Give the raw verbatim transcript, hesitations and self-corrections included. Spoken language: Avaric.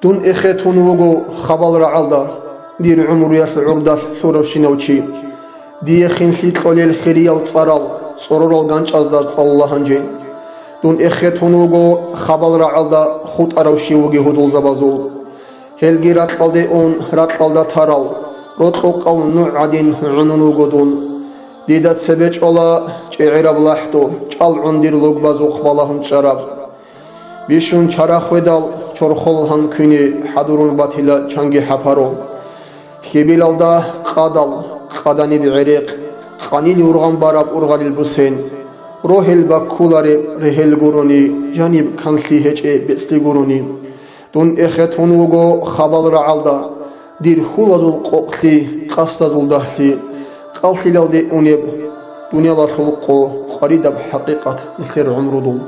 Дун эхетун вуго хабал рагӀалда, дир гӀумруялъ гӀурдалъ лъуравщинав чи. Дие хинлъи кьолел хириял цӀарал, цӀорорал ганчӀазда цӀалула гьанже. Дун эхетун вуго хабал рагӀалда, хутӀарав щив вуги гьудулзабазул. Гьелги ракьалде ун, ракьалда тарал, рокьукъав нугӀ гӀадин гӀунун вуго дун. Дида цебе чӀола чӀегӀераб лахӀду, чӀалгӀун дир лугбазухъ балагьун чӀараб. Бищун чара хведал, чорхол гьан квине хӀадурун батила чанги хӀапаро. Хьибилалда къадал, къаданиб гӀерехъ, къанил ургъан бараб ургъалил бусен. Рогьел баккулареб регьел гурони, жаниб канлъи гьечӀеб бецӀлъи гурони. Дун эхетун вуго хабал рагӀалда, дир хьулазул къокълъи, къасдазул дагьлъи, къалъилалде унеб дуниялалъул къо, къваридаб хӀакъикъат нилъер гӀумрудул.